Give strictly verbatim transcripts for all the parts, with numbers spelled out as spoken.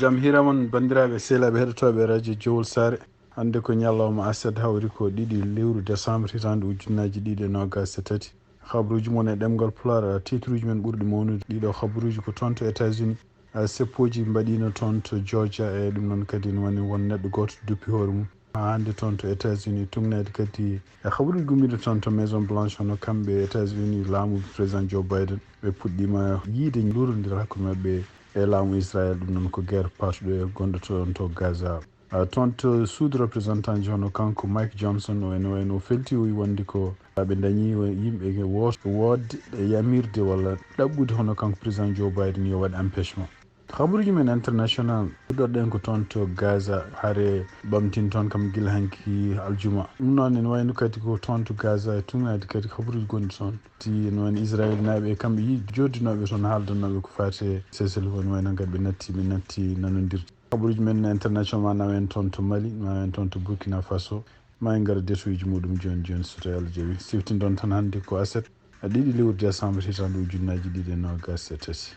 Jam hiira mon, banndiraaɓe sehilaaɓe heɗotooɓe Radio Jowol Saare. Hannde ko ñalawma aset, hawri ko ɗiɗi lewru décembre hitaande ujunnaji ɗiɗi e noogas e tati. Habruuji mon e ɗemngal Pulaar, titruuji men ɓurɗi mawnude. Ɗiɗo habruuji ko toon to États-Unis. A, seppooji mbaɗiino toon to Georgia, e ɗum noon kadi ne woni won neɗɗo gooto duppi hoore mum. Haa hannde toon to États-Unis, tugnaade kadi e habruuji gummiiɗo toon to Maison Blanche, hono kamɓe États-Unis, laamu président Joe Biden, ɓe puɗɗiima yiyde luurondiral hakkunde maɓɓe e laamu Israël, ɗum noon ko guerre paatuɗo e gonɗo toon to Gaza. A, toon to Sud représentant ji, hono kanko Mike Johnson, o ene wayno o felti, o wi wonde ko ɓe ndañi yimɓe woot-, woodde e yamirde walla ɗaɓɓude hono kanko président Joe Biden yo waɗ empêchement. Habruuji men international, puɗɗorɗen ko toon to Gaza, hare ɓamtin toon kam gila hanki aljuma. Ɗum noon ene wayno kadi ko toon to Gaza e tugnaade kadi habruuji gonɗi toon. Ti ene wayno Israel naaɓe e kamɓe yi-, joddinooɓe toon haaldanooɓe ko faati e cessez-le-feu, ene wayno kadi ɓe natti, ɓe natti nanondirde. Habruuji men international ma nawen toon to Mali, ma nawen toon to Burkina Faso. Ma en ngar e detuuji muɗum jooni jooni, so tawi Allah jaɓi. Siftindon tan hannde ko aset, a, ɗiɗi lewru décembre hitaande ujunnaaji ɗiɗi e noogas e tati.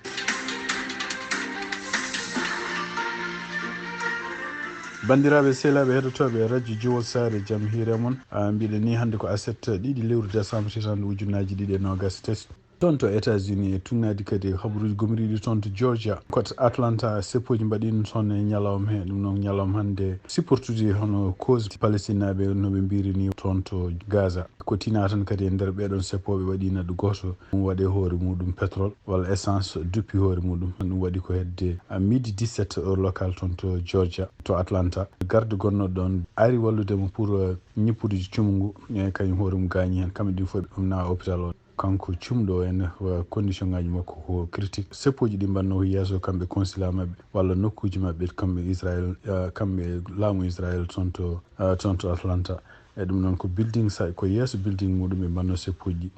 Banndiraaɓe sehilaaɓe heɗotooɓe Radio Jowol Saare, jam hiire mon. A, mbiɗen ni hannde ko aset, ɗiɗi lewru décembre hitaande ujunnaaji ɗiɗi e noogas e tati. Toon to États-Unis e tugnaade kadi habruuji gomriiɗi toon to Georgia, koto Atlanta, seppooji mbaɗiino toon e ñalawma he, ɗum noon ñalawma hannde, supportude hono cause Palestine naaɓe no ɓe mbiri ni toon to Gaza. Ko tinaa tan kadi e nder ɓeɗon seppooɓe waɗi neɗɗo gooto, ɗum waɗi hoore muɗum pétrole walla essence, duppi hoore muɗum. Ɗum waɗi ko hedde, a, midi dix-sept heure locale toon to Georgia, to Atlanta. Garde gonnoɗo ɗon ari wallude mo pour, eh, ñippude cumu ngu, e kañum hoore mum gaañi heen. Kamɓe ɗiɗi fof ɓe ɗum na hôpital o. Kanko cumɗo en, wa-, condition ngaji makko ko critique. Seppooji ɗi mbanno ko yeeso kamɓe consulat maɓɓe walla nokkuji maɓɓe kamɓe Israel, ah, kamɓe laamu Israel toon to, ah, toon to Atlanta. E ɗum noon ko building sa-, ko yeeso building muɗum ɓe mbanno seppooji.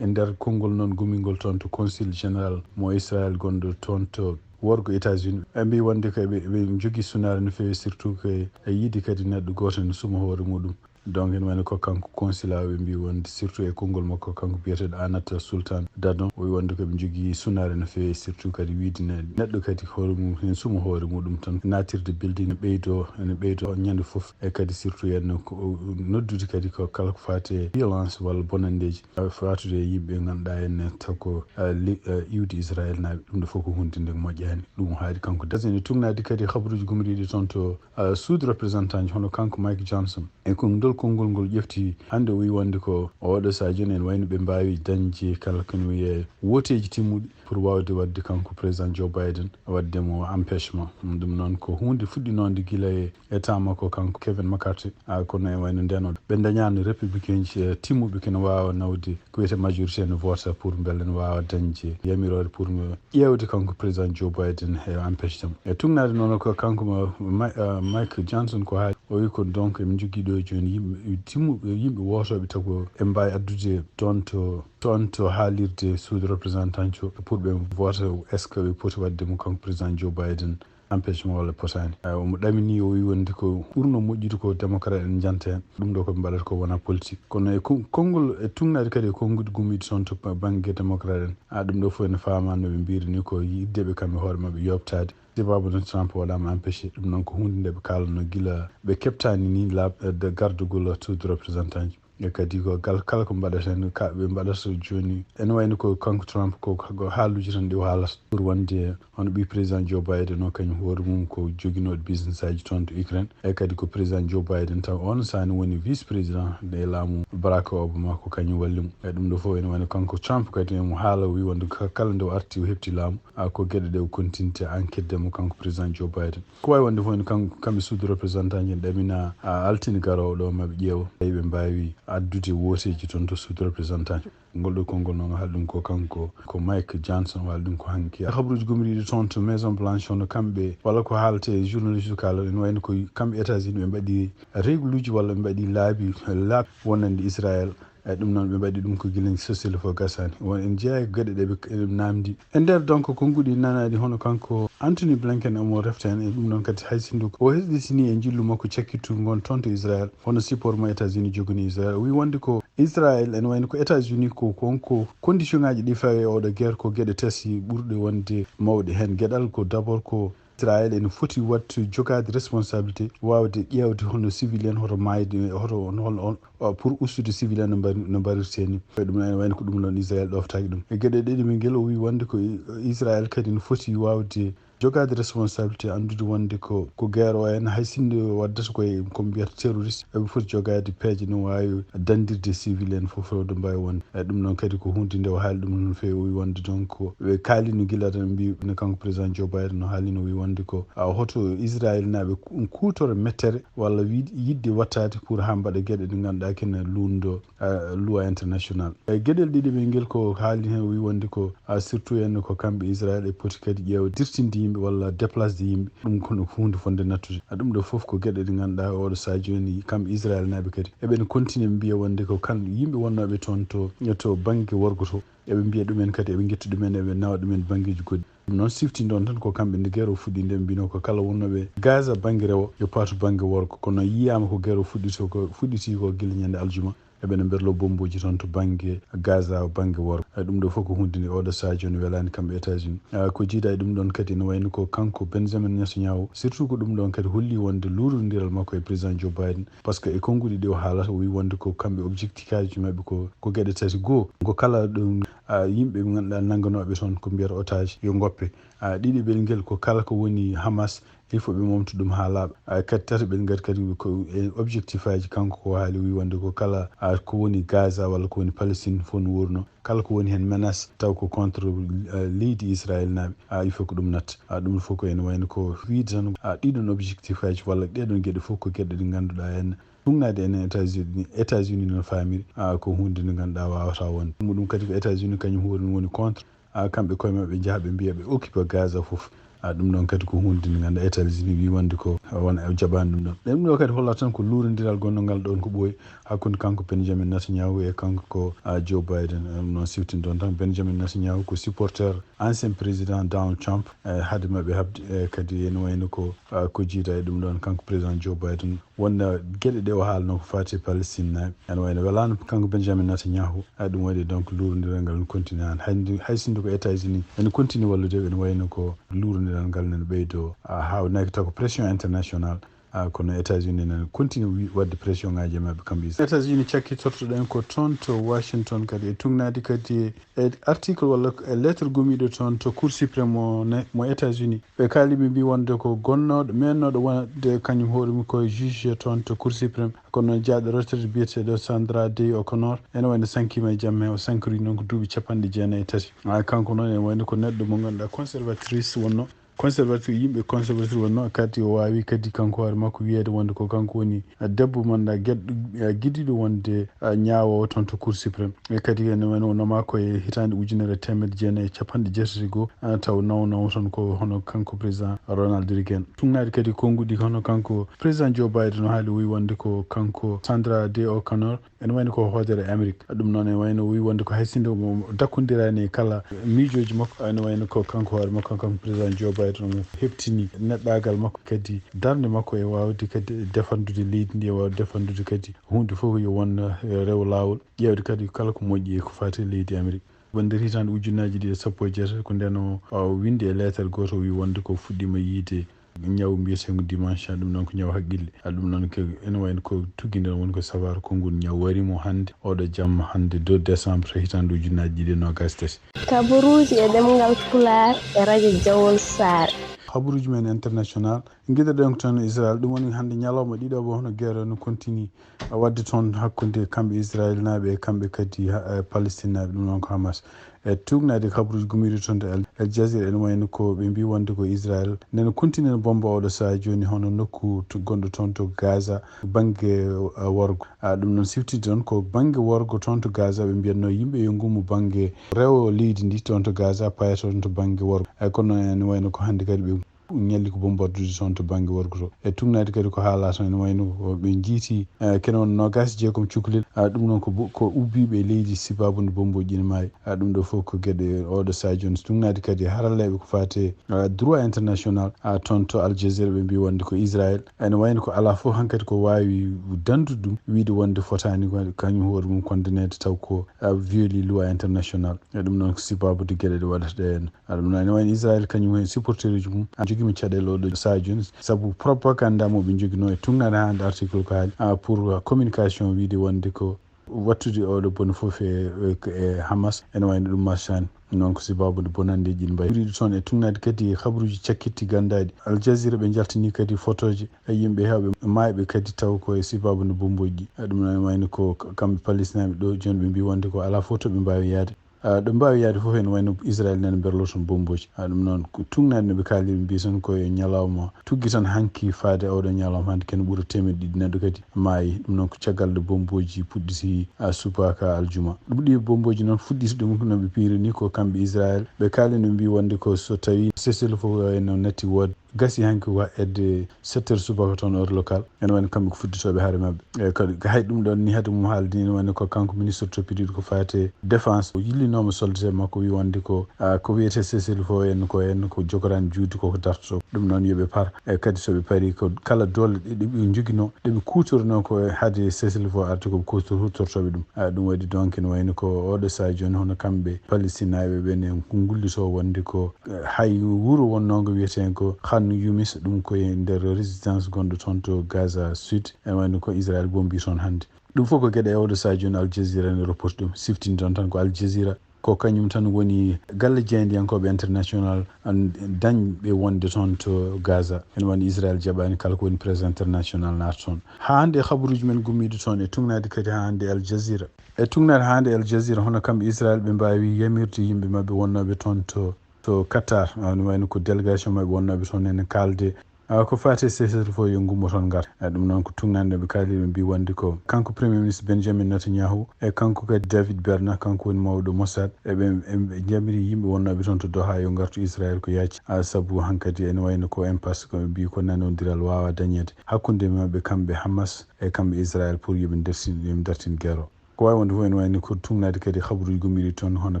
E nder konngol noon gumingol toon to consul général mo Israel gonɗo toon to worgo États-Unis, ɓe mbi wonde ko ɓe, ɓe jogii sunaare no feewi, surtout ko e yiide kadi neɗɗo gooto ne suma hoore muɗum. Donc, ene wayno ko kanko consulat, ɓe mbi wonde, surtout e konngol makko, kanko biyeteeɗo Anat Sultan Dadon, o wi wonde ko ɓe njogii sunaare no feewi, surtout kadi wiide ne neɗɗo kadi hoore mum, hen suma hoore muɗum tan, naatirde building ne ɓeydo, ene ɓeydo ñande fof, e kadi surtout en ko noddude kadi ko kala ko faati e violence walla bonanndeeji, faatude e yimɓe ngannduɗaa en ne taw ko, eh, li-, eh, iwdi Israel naaɓe, ɗum ɗo fof ko hunde nde moƴƴaani. Ɗum haadi kanko. Dasi ne tugnaade kadi habruuji gumriiɗi toon to, eh, Sud représentant ji, hono kanko Mike Johnson. E ko ngol konngol ngol ƴefti hannde, o wi wonde ko oɗo sahaa jooni en wayno ɓe mbaawi dañde kala ko ne wiyee wooteeji timmuɗi pour waawde waɗde kanko président Joe Biden, waɗde mo empêchement. Ɗum noon ko huunde fuɗɗinoonde gila e état makko kanko Kevin McCarthy, a, kono e wayno ndeno ɓe ndañaano républicain ji, eh, timmuɓe kene waawa nawde ko wiyetee majorité ne vote pour mbele ne waawa dañde yamiroore pour mo ƴeewde kanko président Joe Biden e empêche ɗum. E tugnaade noon ko kanko ma-, ma-, eh, Mike Johnson ko haali, o wi ko donc eɓe njogii ɗo jooni yimɓe timmuɓe, yimɓe wootooɓe taw ko ɓe mbaawi addude toon to, toon to haalirde Sud représentant pour ɓe vote, est-ce que ɓe poti waɗde mo kanko président Joe Biden empêchement walla potaani. Eh, omo ɗamini, o wi wonde ko ɓurno moƴƴude ko démocrate en njanta heen. Ɗum ɗo ko ɓe mbaɗata ko wona politique. Kono e kon-, konngol, e tugnaade kadi e konnguɗi gummiiɗi toon to ba-, bannge démocrate en, a, ɗum ɗo fof ene faamaa no ɓe mbiri ni ko yiddeɓe kamɓe hoore maɓɓe yoɓtaade. Sababu no Trump waɗaama empêché. Ɗum noon ko huunde nde ɓe kaalano gila ɓe keɓtaani ni laaɓ-, eh, de gardugol Sud représentant ji. E kadi ko gal-, kala ko mbaɗata heen, ka-, ɓe mbaɗata jooni. Ene wayno ko kanko Trump ko, ko haaluuji tan ɗi o haalata. Pour wonde hono ɓii président Joe Biden o, kañum hoore mum ko joginooɗo business aji toon to Ukraine. E kadi ko président Joe Biden taw on sani woni vice président e laamu Barack Obama, ko kañum walli mo. E ɗum ɗo fof ene wayno kanko Trump kadi emo haala, o wi wonde ka-, kala nde o arti o heɓti laamu, a, ko geɗe ɗe o continue enquête de mo kanko président Joe Biden. Ko waawi wonde fof ene kanko, kamɓe Sud représentant ji en ɗamina, a, altine garoowo ɗo maɓe ƴeewa tawi ɓe mbaawi addude wooteeji toon to Sud représentant. Ngol ɗo konngol noon haali ɗum ko kanko, ko Mike Johnson waali ɗum ko hanki. Habruuji gomriiɗi toon to Maison Blanche, hono kamɓe, walla ko haalate journaliste kaala, ene wayno ko kamɓe États-Unis ɓe mbaɗi régluuji walla ɓe mbaɗi laabi, laabi wonande Israël. E ɗum noon ɓe mbaɗi ɗum ko gila cessez-le-feu gasani. Won en jeeya ko geɗe ɗe ɓe, eɗen namdi. E nder donc konnguɗi nanaaɗi hono kanko Anthony Blinken omo refta heen. E ɗum noon kadi hay sinno o hesɗitini e njillu makko cakkittu ngon toon to Israël, hono support mo États-Unis jogani Israël. O wi wonde ko Israël ene wayno ko États-Unis ko, ko, ko condition ngaji ɗi fawi e oɗo guerre ko geɗe tati ɓurɗe wonde mawɗe heen. Geɗal ko d'abord ko Israël ene foti waɗde jogaade responsabilité, waawde ƴeewde hono civil en, hoto maayde, hoto, hono, hono, hono, pour ustude civil en no mbari-, no mbarirtee ni. Ɗum ene wayno ko ɗum ɗoon Israël ɗoftaaki ɗum. E geɗe ɗiɗi, Miguel o wi wonde ko Israël kadi no foti waawde jogaade responsabilité, anndude wonde ko, ko guerre o en, hay sinno waddata koye ko mbiyata terroriste, eɓe foti jogaade peeje no waawi danndirde civil en fof, fewde mbaawi wonde. E ɗum noon kadi ko huunde nde o haali ɗum noon feewi, o wi wonde donc ko ɓe kaalino gila tan, mbi no kanko président Joe Biden no haalino, o wi wonde ko, a, hoto Israël naaɓe ku-, kuutoro mettere walla wi-, yiɗde wattaade pour haa mbaɗa geɗe ɗe ngannduɗaa kene luundo, a, loi international. E geɗel ɗiɗi ɓe ngel ko haali heen, o wi wonde ko, a, surtout en ko kamɓe Israël e poti kadi ƴeewa dirtinde yimɓe walla déplace de yimɓe. Ɗum kono ko huunde fonde nattude. A, ɗum ɗo fof ko geɗe ɗe ngannduɗaa oɗo sahaa jooni kamɓe Israël naaɓe kadi eɓen continue mbiya wonde ko kan yimɓe wonnooɓe toon to, to bannge worgo to. Eɓe mbiya ɗumen kadi, eɓe ngetti ɗumen, eɓe nawa ɗumen banngeeji goɗɗi. Ɗum noon sifti ɗoon tan ko kamɓe nde guerre o fuɗɗi nde mbino ko kala wonnooɓe Gaza bannge rewo yo paatu bannge worgo. Kono yiyaama ko guerre o fuɗɗiti ko, fuɗɗiti ko gila ñande aljuma. Eɓe no mberlo bombooji toon to bannge Gaza o bannge worgo. E ɗum ɗo fof ko huunde nde oɗo sahaa jooni welaani kamɓe États-Unis. A, ko jiida e ɗum ɗoon kadi ene wayno ko kanko Benjamin Netanyahu, surtout ko ɗum ɗoon kadi holli wonde luurondiral makko e président Joe Biden. Parce que e konnguɗi ɗi o haalata, o wi wonde ko kamɓe objectif aji maɓɓe ko, ko geɗe tati. Goo, ngo kala ɗum, a, yimɓe ɓe ngannduɗaa nannganooɓe toon ko mbiyata otage yo ngoppe. A, ɗiɗiɓel ngel ko kala ko woni Hamas, il faut ɓe momta ɗum haa laaɓa. A, kadi tataɓel ngal kadi ko e objectif aji kanko ko haali, wi wonde ko kala, a, ko woni Gaza walla ko woni Palestine fof no wuurno. Kala ko woni heen menace taw ko contre, a, leydi Israël naaɓe, a, il faut ko ɗum natta. A, ɗum fof ko ene wayno ko wiide tan, a, ɗiɗon objectif aji walla ɗeɗon geɗe fof ko geɗe ɗe ngannduɗaa en tugnaade en États-Unis, États-Unis no faamiri, a, ko huunde nde ngannduɗaa waawata wonde. Ɗum ɗum kadi ko États-Unis kañum hoore mum woni contre. A, kamɓe koye maɓɓe njaha ɓe mbiya ɓe occupa Gaza fof. A, ɗum ɗoon kadi ko huunde nde ngannduɗaa États-Unis wi wonde ko won e jaɓaani ɗum ɗoon. Ɗum ɗo kadi hollata tan ko luurondiral gonnongal ɗoon ko ɓooyi hakkunde kanko Benjamin Netanyahu e kanko ko, a, Joe Biden. Ɗum noon siftin ɗoon tan Benjamin Netanyahu ko supporter ancien président Donald Trump. E, hade maɓɓe haɓde, e, kadi ene wayno ko, a, ko jiida e ɗum ɗoon kanko président Joe Biden. Wonno geɗe ɗe o haalno ko faati e Palestine naaɓe, ene wayno welaano kanko Benjamin Netanyahu. A, ɗum waɗi donc luurondiral ngal no continue han. Hay ndu-, hay sinno ko États-Unis ene continue wallude, ene wayno ko luurondiral ngal nene ɓeydo, a, haawnaaki taw ko pression international. A, kono États-Unis nene continue wi-, waɗde pression ngaji e maɓɓe kamɓe Israël. États-Unis cakkitortoɗen ko toon to Washington kadi e tugnaade kadi e article walla e lettre gumiiɗo toon to Cour suprême mo ne-, mo États-Unis. Ɓe kaali ɓe mbi wonde ko gonnooɗo, meennooɗo wonde kañum hoore mum ko juge toon to Cour suprême. Kono noon jaaɗo retraite biyeteeɗo Sandra Day O'Connor, ene wayno sankiima e jamma he, o sankori noon ko duuɓi capanɗe jeenayi e tati. A, kanko noon ene wayno ko neɗɗo mo ngannduɗaa conservatrice wonno. Conservatrice, yimɓe conservatrice wonno kadi o waawi kadi kanko hoore makko wiyeede wonde ko kanko woni, a, debbo mo ngannduɗaa geɗ-, a, gidiiɗo wonde, a, ñaawoowo toon to Cour suprême. E kadi ene wayno o nomaama ko e hitaande ujunere e teemedde jeenayi e capanɗe jeetati e goo, a, taw nawnowo toon ko hono kanko président Ronald Reagan. Tugnaade kadi konnguɗi hono kanko président Joe Biden no haali, o wi wonde ko kanko Sandra Day O'Connor, ene wayno ko hoodere Amérique. Ɗum noon ene wayno o wi wonde ko hay sinno mo dakkondiraani e kala miijooji makko, ene wayno ko kanko hoore makko, kanko président Joe Biden omo heɓtini neɗɗaagal makko, kadi darnde makko e waawde kadi defandude leydi ndi, e waawde defandude kadi huunde fof yo won, eh, rewo laawol, ƴeewde kadi kala ko moƴƴi e ko faati e leydi Amérique. Ko nder hitaande ujunnaaji ɗiɗi e sappo e jeetati, ko ndeen o, o winndi e leetar gooto, o wi wonde ko fuɗɗiima yiyde ñaw mbiyeteengu dementia, ɗum noon ko ñaw haqqille. A, ɗum noon ko ene wayno ko tuggi nden woni ko sabaru ko ngun ñaw wari mo hannde, oɗo jamma hannde deux décembre hitaande ujunnaaji ɗiɗi e noogaas e tati. Kabaruuji e ɗemngal Pulaar e radio Jawol Saare. Kabaruuji men international, ngiɗoɗen ko tan Israël, ɗum woni hannde ñalawma ɗiɗaɓo hono guerre no continue. A, waɗde toon hakkunde kamɓe Israël naaɓe e kamɓe kadi ha-, e Palestine naaɓe, ɗum noon ko Hamas. E tugnaade kabaruuji gumiiɗi toon to El, El Jazeera, ene wayno ko ɓe mbi wonde ko Israël nene continue no bomba oɗo sahaa jooni, hono nokku to, gonɗo toon to Gaza, bannge, a, worgo. A, ɗum noon siftinde ɗon ko bannge worgo toon to Gaza, ɓe mbiyatno yimɓe yo ngummo bannge rewo leydi ndi toon to Gaza, paya toon to bannge worgo. Ay, kono ene wayno ko hannde kadi ɓe ñalli ko bombarduje toon to bannge worgo to. E tugnaade kadi ko haalaa toon, ene wayno ko ɓe njiiti, eh, kene won noogaas e jeegom cukalel. A, ɗum noon ko bo-, ko ubbiiɓe e leydi sibaabu nde bomboji ɗi maayi. A, ɗum ɗo fof ko geɗe oɗo sahaa jooni. So tugnaade kadi haralleeɓe ko faati e, a, droit international, a, toon to Al Jazeera, ɓe mbi wonde ko Israël. Ene wayno ko alaa fof hankadi ko waawi dandude ɗum, wiide wonde fotaani ko kañum hoore mum condamneede taw ko, a, violi loi international. E ɗum noon ko sibaabude geɗe ɗe waɗata ɗe en. A, ɗum noon ene wayno Israël kañum en supporteruuji mum, a, jogii Ɗum caɗeele oɗo sahaa jooni, sabu propaganda mo ɓe njoginoo e tugnaade hannde article ko haali, ah, pour, ah, communication, wiide wonde ko wattude oɗo bone fof e, e, e Hamas, ene wayno ɗum marchaani. Noon ko sababu nde bonanndeeji ɗi mbayi. Ɓuriiɗo toon e tugnaade kadi e habaruuji cakkitti ganndaaɗi. Al Jazeera ɓe njaltini kadi fotooje e yimɓe heewɓe maayɓe kadi taw ko e sababu nde bombooji ɗi. E ɗum noon wayno ko kamɓe Palestinaaɓe ɗo jooni ɓe mbii wonde ko alaa fof to ɓe mbaawi yahde. Ah, ɗo mbaawi yahde fof ene wayno Israel nene mberloo toon bombooji. Ah, ɗum noon ko tugnaade no ɓe kaaliri mbii tan ko e ñalawma tuggi tan hanki faade oɗo ñalawma hannde kene ɓura teemeɗɗe ɗiɗi neɗɗo kadi maayi. Ɗum noon ko caggal nde bombooji puɗɗiti, ah, subaka aljuma. Ɗum ɗi bombooji noon fuɗɗiti ɗum no ɓe piiri ni ko kamɓe Israel. Ɓe kaali no mbii wonde ko so tawi cessez-le-feu o eno natti wood gasi hanki ko hedde sept heures subaka toon heure locale. Ene wayno kamɓe ko fudditooɓe hare maɓɓe. E kadi hay ɗum ɗoon ni hade mum haalde ni ene wayno ko kanko ministre toppitiiɗo ko faati e défense. O yillinooma soldat makko wi wonde ko, ah, ko wiyetee cessez-le-feu en ko en ko jogoraani juutde koko dartotoo. Ɗum noon yo ɓe par. E kadi so ɓe parii ko kala doole ɗe, ɗe ɓe njoginoo, ɗe ɓe kuutorinoo ko hade cessez-le-feu arde ko ɓe kuutor-, huutortooɓe ɗum. Ah, ɗum waɗi donc ene wayno ko oɗo sahaa jooni hono kamɓe Palestinaaɓe ɓe ne ngullitoo wonde ko, eh, hay wuro wonnoongo wiyetee ko Khan Younis, ɗum ko e nder résidence gonɗo toon to Gaza Sud, ene wayno ko Israel bombi toon hannde. Ɗum fof ko geɗe e oɗo sahaa jooni Al Jazeera ne reporti ɗum, siftini ɗoon tan ko Al Jazeera. Ko kañum tan woni galle jeyandiyankooɓe international an dañɓe wonde toon to Gaza. Ene wayno Israel jaɓaani kala ko woni presse international naata toon. Haa hannde e habaruuji men gummiiɗo toon e tugnaade kadi haa hannde Al Jazeera. E tugnaade haa hannde Al Jazeera, hono kamɓe Israel ɓe mbaawi yamirde yimɓe maɓɓe wonnooɓe toon to, to Qatar. Ah, no wayno ko délégation maɓɓe wonnooɓe toon ene kaalde. Ah, ko faati e cessez-le-feu yo ngummo toon ngar. Ah, ɗum noon ko tugnaade ɓe kaali ɓe mbii wonde ko kanko Premier Ministre Benjamin Netanyahu e kanko kadi David Berna, kanko woni mawɗo Mossad, e ɓe, ɓe njamiri yimɓe wonnooɓe toon to Doha yo ngartu Israel ko yaaji. Ah, sabu hankadi ene wayno ko impasse ko ɓe mbii ko nanondiral waawaa dañeede hakkunde maɓɓe kamɓe Hamas e kamɓe Israel pour yo ɓe ndartin, yo ɓe ndartin guerre o. Ko waawi wonde fof ene wayno ko tugnaade kadi habaruuji gummiiɗi toon hono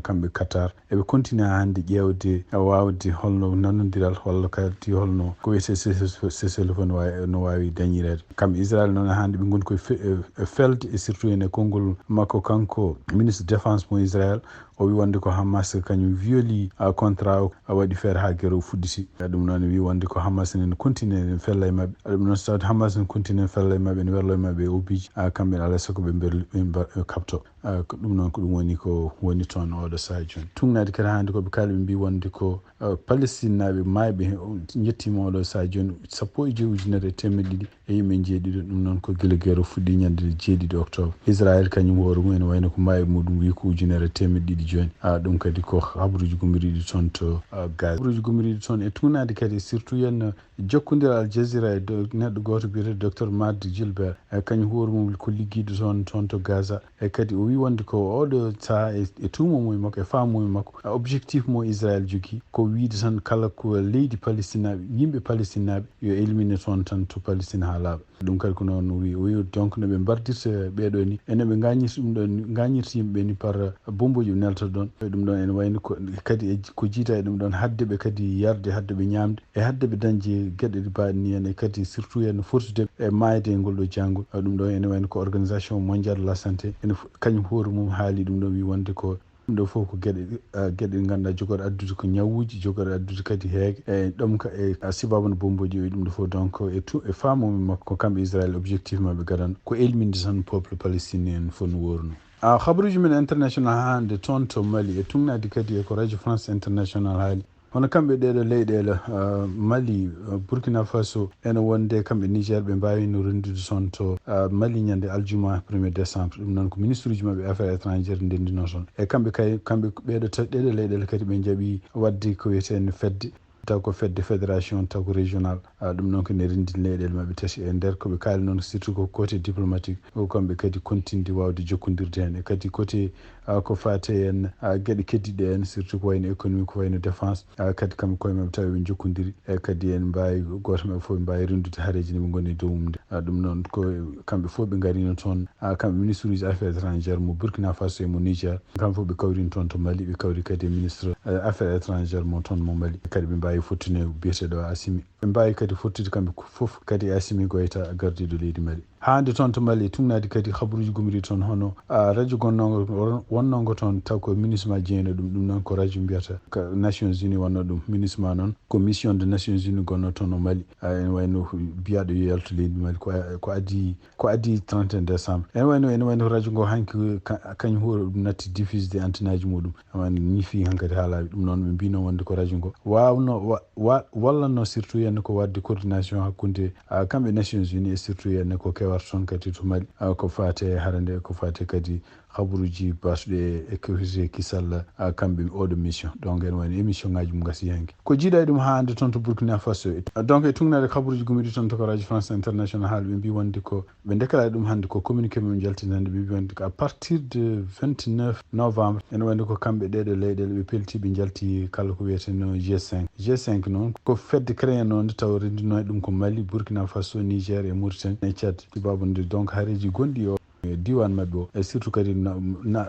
kamɓe Qatar. Eɓe kontina hannde ƴeewde, waawde holno nanondiral walla kadi holno ko wiyetee cessez-, cessez-le-feu no waawi, no waawi dañireede. Kamɓe Israel noon hannde ɓe ngoni koye fe-, e, e felde e surtout heen e konngol makko kanko ministre défense mo Israel. O wi wonde ko Hamas kañum violi, ah, contrat o, a waɗi feere haa guerre o fuɗɗiti. E ɗum noon wi wonde ko Hamas ene continue ene fella e maɓɓe. E ɗum noon so tawde Hamas ene continue ene fella e maɓɓe, ene werlo e maɓɓe e obiji, ah, kamɓe ne alaa e sago ɓe mber-, ɓe mba-, ɓe kaɓto. Ah, ko ɗum noon ko ɗum woni ko woni toon oɗo sahaa jooni. Tugnaade kadi hannde ko ɓe kaali ɓe mbii wonde ko, ah, Palestinaaɓe maayɓe he-, o, njettiima oɗo sahaa jooni sappo e joyi ujunere e teemeɗɗe ɗiɗi e yimɓe njeeɗiɗo. Ɗum noon ko gila guerre o fuɗɗi ñande jeeɗiɗi octobre. Israel kañum hoore mum ene wayno ko maayi muɗum wi ko ujunere e teemeɗɗe ɗiɗi jooni. Ah, ɗum kadi ko habaruuji gummiriiɗi toon to, ah, Gaza. Habaruuji gummiriiɗi toon e tugnaade kadi surtout yen jokkondiral Al Jazeera e do-, neɗɗo gooto biyeteeɗo docteur Maad Gilbert. E kañum hoore mum ko liggiiɗo toon, toon to Gaza. E kadi o wi wonde ko oɗo sahaa e, e tuuma mum e makko, e faamu mum e makko, ah, objectif mo Israel jogii ko wiide tan kala ko leydi Palestinaaɓe, yimɓe Palestinaaɓe yo élimine toon tan to Palestine haa laaɓa. Ɗum kadi ko noon o wi, o wi donc no ɓe mbardirta ɓeeɗo ni, e no ɓe ngañirta ɗum ɗon, ngañirta yimɓe ni par bombooji ɓe nelta ɗon. E ɗum ɗon ene wayno ko, kadi e ko jiita e ɗum ɗon hadde ɓe kadi yarde, hadde ɓe ñaamde, e hadde ɓe dañde geɗe ɗi mbaɗi ni en, e kadi surtout en fortude e maayde e ngol ɗo jangol. E ɗum ɗo ene wayno ko Organisation Mondiale de la Santé, ene f-, kañum hoore mum haali ɗum ɗo wi wonde ko ɗum ɗo fof ko geɗe, ah, geɗe ɗe ngannduɗaa jogorɗe addude ko ñawuuji, jogorɗe addude kadi heege, e ɗom ka, e, ah, sababu no bombooji o ɗum ɗo fof. Donc, e tu-, e faamu makko, ko kamɓe Israel objectif maɓɓe gadano, ko elminde tan peuple palestinien fof no worno. Ah, habaruuji men international haa hannde toon to Mali, e tugnaade kadi e ko Radio France International haali. Hono kamɓe ɗeeɗo leyɗeele, ah, Mali, ah, Burkina Faso, ene wonde kamɓe Niger, ɓe mbaawino renndude toon to, ah, Mali ñande aljuma premier décembre. Ɗum noon ko ministre uji maɓɓe affaires étrangères ndenndinoo toon. E kamɓe kay, kamɓe ɓeeɗo ta-, ɗeeɗo leyɗeele kadi ɓe njaɓi waɗde ko wiyetee fedde, taw ko fedde fédération, taw ko régional. Ah, ɗum noon ko ene renndini leyɗeele maɓɓe tati. E nder ko ɓe kaali noon surtout ko côté diplomatique, ko kamɓe kadi kontinde waawde jokkondirde heen. E kadi côté, ah, ko faati heen, ah, geɗe keddiɗe heen, surtout ko wayno économie, ko wayno défense, ah, kadi kamɓe koye maɓɓe tawi ɓe njokkondiri. E kadi en mbaawi, gooto maɓɓe fof ɓe mbaawi renndude hareeji ɗi ɓe ngoni e dow mum nde. Ah, ɗum noon ko kamɓe fof ɓe ngarino toon, ah, kamɓe ministre uji affaires étrangères mo Burkina Faso e mo Niger. Kamɓe fof ɓe kawrino toon to Mali, ɓe kawri kadi e ministre, ah, affaires étrangères mo toon mo Mali. Kadi ɓe mbaawi fottude biyeteeɗo Assimi. Ɓe mbaawi kadi fottude kamɓe ko fof kadi e Assimi Goïta, gardiiɗo leydi Mali. Haa hannde toon to Mali, e tugnaade kadi habaruuji gomɗi toon, hono, ah, radio gonnoogo, wonnoogo toon, taw ko MINUSMA jeyno ɗum. Ɗum noon ko radio mbiyata ka Nations Unies wonno ɗum. MINUSMA noon ko mission de Nations Unies gonno toon o Mali. Ah, ene wayno biyaaɗo yo yaltu leydi Mali, ko, ko adii, ko adii trente et un décembre. Ene wayno, ene wayno radio ngo hanki ka-, kañum huuro ɗum natti diffusde antenneaaji muɗum. Ene wayno ñifi hankadi haalaaji. Ɗum noon ɓe mbino wonde ko radio ngo waawno, wa-, wa-, wallanno surtout henne ko waɗde coordination hakkunde, ah, kamɓe Nations Unies e surtout henne ko kewata toon kadi to Mali. Ah, ko faate hara nde, ko faate kadi habaruuji baɗɗuɗi e, e ko wiyetee kisal, ah, kamɓe oɗo mission. Donc, ene wayno émission ngaji mum gasi hanki. Ko jiiɗa e ɗum haa hannde toon to Burkina Faso. Donc, e tugnaade habaruuji gomɗi toon to ko Radio France International, ɓe mbi wonde ko, ɓe déclaré ɗum hannde ko communiqué mum jaltinande, ɓe mbi wonde ko à partir de vingt-neuf novembre, ene wayno ko kamɓe ɗeɗo leyɗele ɓe pelti, ɓe jalti kala ko wiyeteno G cinq. G cinq noon ko fedde créé noonde taw renndinoo ɗum ko Mali, Burkina Faso, Niger e Mauritanie e Tchad. Sababu nde donc hareeji gonɗi o e diiwaan maɓɓe o, e surtout kadi na, na,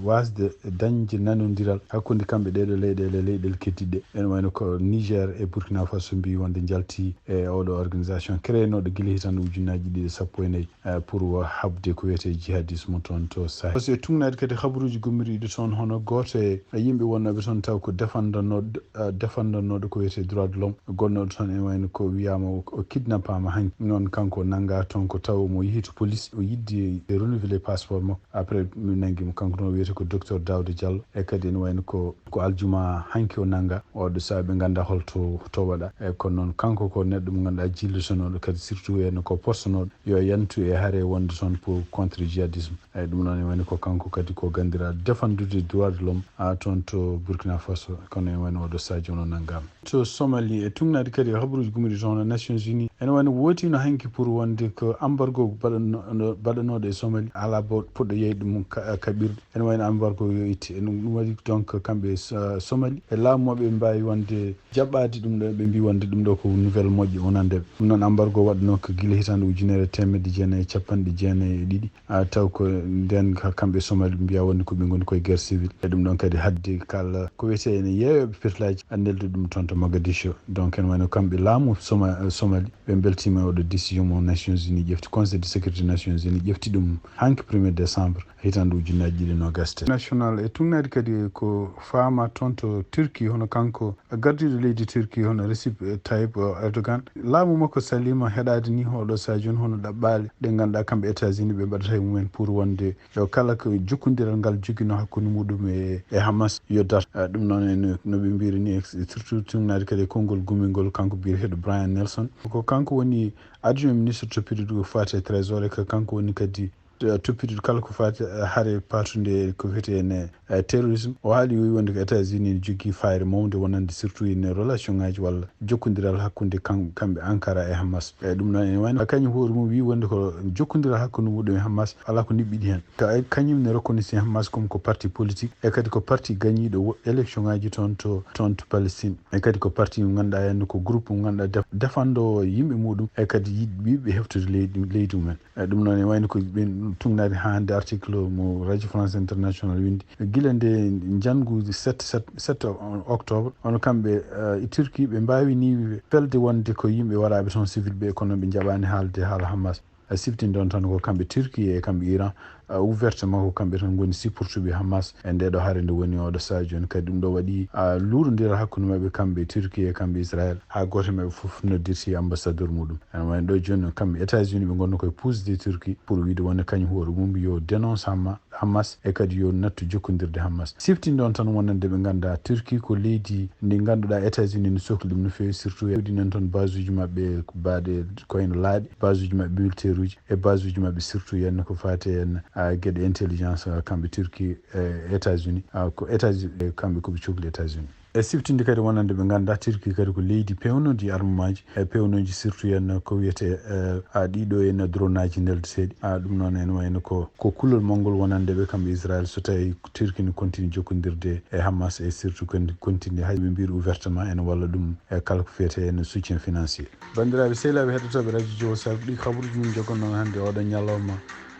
wasde dañde nanondiral hakkunde kamɓe ɗeɗo leyɗele, leyɗele keddiɗe. Ene wayno ko Niger e Burkina Faso mbi wonde jalti e oɗo organisation créenooɗo gila hitande ujunnaaji ɗiɗi e sappo e nayi, eh, pour wa-, haɓde ko wiyetee jihadisme toon to Sahel. Parce que e tugnaade kadi habaruuji gomɗiiɗi toon, hono gooto e, e yimɓe wonnooɓe toon taw ko défendannooɗo, eh, défendannooɗo ko wiyetee droit de l'homme, gonnooɗo toon, ene wayno ko wiyaama o, o kidnappaama hanki. Noon kanko nanngaa toon ko taw mo yehi to police, o yiɗde renouveler passeport makko. Après, min nanngi mo, kanko noon wiyetee ko Docteur Daouda Diallo. E kadi ene wayno ko, ko aljuma hanki o nanngaa. Oɗo sahaa ɓe nganndaa holto to waɗa. E kono noon kanko ko neɗɗo mo ngannduɗaa jillitonooɗo kadi surtout heen ko postonooɗo yo yantu e hare wonde toon pour contre jihadisme. Eyi, ɗum noon ene wayno ko kanko kadi ko ganndiraaɗo défendude droit de l'homme, a, toon to Burkina Faso, kono ene wayno oɗo sahaa jooni o nanngaama. To Somalie, e tugnaade kadi e habaruuji gomɗi toon, Nations Unies ene wayno wootiino hanki pour wonde ko embargo baɗano-, baɗanooɗo e Somalie alaa bo poɗɗo yeyde ɗum ka-, kaɓirɗe. Ene wayno embargo yo itte. E ɗum, ɗum waɗi donc kamɓe So-, Somalie e laamu maɓɓe ɓe mbaawi wonde jaɓɓaade ɗum ɗo, ɓe mbi wonde ɗum ɗo ko nouvelle moƴƴo wonande ɓe. Ɗum noon embargo waɗno ko gila hitande ujunere e teemedde jeenayi e capanɗe jeenayi e ɗiɗi. A, taw ko nden ka-, kamɓe Somalie ɓe mbiya wonde ko ɓe ngoni koye guerre civile. E ɗum ɗon kadi hadde kala ko wiyetee ene yeeyoɓe pirlaaji a neldu ɗum toon to Mogadiscio. Donc ene wayno kamɓe laamu Soma-, Somalie ɓe mbeltiima e oɗo décision mo Nations Unies ƴefti, Conseil de sécurité Nations Unies ƴefti ɗum hanki premier décembre. Hitande ujunnaaji ɗiɗi e noogas e tati. National e tugnaade kadi ko faama toon to Turquie, hono kanko gardiiɗo leydi Turquie, hono Recep Tayyip Erdogan. Laamu makko saliima heɗaade ni oɗo sahaa jooni hono ɗaɓɓaale ɗe ngannduɗaa kamɓe États-Unis ɓe mbaɗata e mumen pour wonde yo kala ko jokkondiral ngal joginoo hakkunde muɗum e, e Hamas yo darto. Ah, ɗum noon en no ɓe mbiri ni, e surtout tugnaade kadi e konngol gumingol kanko biyeteeɗo Brian Nelson. Ko kanko woni adjoint ministre toppitiiɗo ko faati e trésor, e ko kanko woni kadi eh, toppitiiɗo kala ko faati, eh, hare paatunde ko wiyetee ne, eh, terrorisme. O haali, o wi wonde ko États-Unis ne jogii faayre mawnde wonande surtout ene relation ngaji walla jokkondiral hakkunde kam-, kamɓe Ankara e Hamas. E ɗum noon ene wayno kañum hoore mum wi wonde ko jokkondiral hakkunde muɗum e Hamas alaa ko niɓɓiɗi heen. Ka, eh, kañum ne reconnaissé Hamas comme ko parti politique e kadi ko parti gañiiɗo wo-, élection ngaji toon to, toon to Palestine. E kadi ko parti mo ngannduɗaa heen ko groupe mo ngannduɗaa def-, defando yimɓe muɗum e kadi yiɗ-, yiɗɓe heftude leydi, leydi mumen. E ɗum noon, e wayno ko ɓen tugnaade haa hannde article mo Radio France International winndi. Gila nde njanngu sept, sept, sept octobre, ono kamɓe, eh, e Turquie, ɓe mbaawini felde wonde ko yimɓe waraaɓe toon civil ɓe, kono ɓe njaɓaani haalde haala Hamas. Eh, siftinde on tan ko kamɓe Turquie e kamɓe Iran, eh, ouvertement ko kamɓe tan ngoni supportuɓe Hamas e nde ɗo hare nde woni oɗo sahaa jooni. Kadi ɗum ɗo waɗi, ah, luurondiral hakkunde maɓɓe kamɓe Turquie e kamɓe Israël, haa gooto e maɓɓe fof noddirti ambassadeur muɗum. Ene wayno ɗo jooni, kamɓe États-Unis ɓe ngonno koye puusde Turquie pour wiide wonde kañum hoore mum yo dénonce Hama-, Hamas e kadi yo nattu jokkondirde Hamas. Siftinde on tan wonande ɓe ngannda Turquie ko leydi ndi ngannduɗaa États-Unis ne sokli ɗum no feewi, surtout e waɗi nan toon base uji maɓɓe baaɗe ko wayno laaɗe, base uji maɓɓe militaire uji e base uji maɓɓe surtout yenno ko faati en, a, geɗe intelligence, a, kamɓe Turquie e États-Unis, a, ko États-Unis, e kamɓe ko ɓe cokli États-Unis. E siftinde kadi wonande ɓe ngannda Turquie kadi ko leydi pewnooji armemaaji, e pewnooji surtout en ko wiyetee, eh, a ɗiɗo en dronaaji neldeteeɗi. A ɗum noon ene wayno ko, ko kulol mawngol wonande ɓe kamɓe Israël so tawii Turquie ne continue jokkondirde e Hamas e surtout kon-, continue hay ɓe mbiir ouvertement ene walla ɗum e kala ko fiyetee en soutien financier. Banndiraaɓe sehilaaɓe heɗotooɓe radio Jowol Sarɓe, ɗi kabaruuji min jogonnoo hannde oɗo ñalawma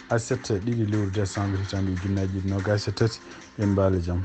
aset ɗiɗi lewru décembre hitaande ujunnaaji ɗiɗi noogaas e tati. En mbaale jam.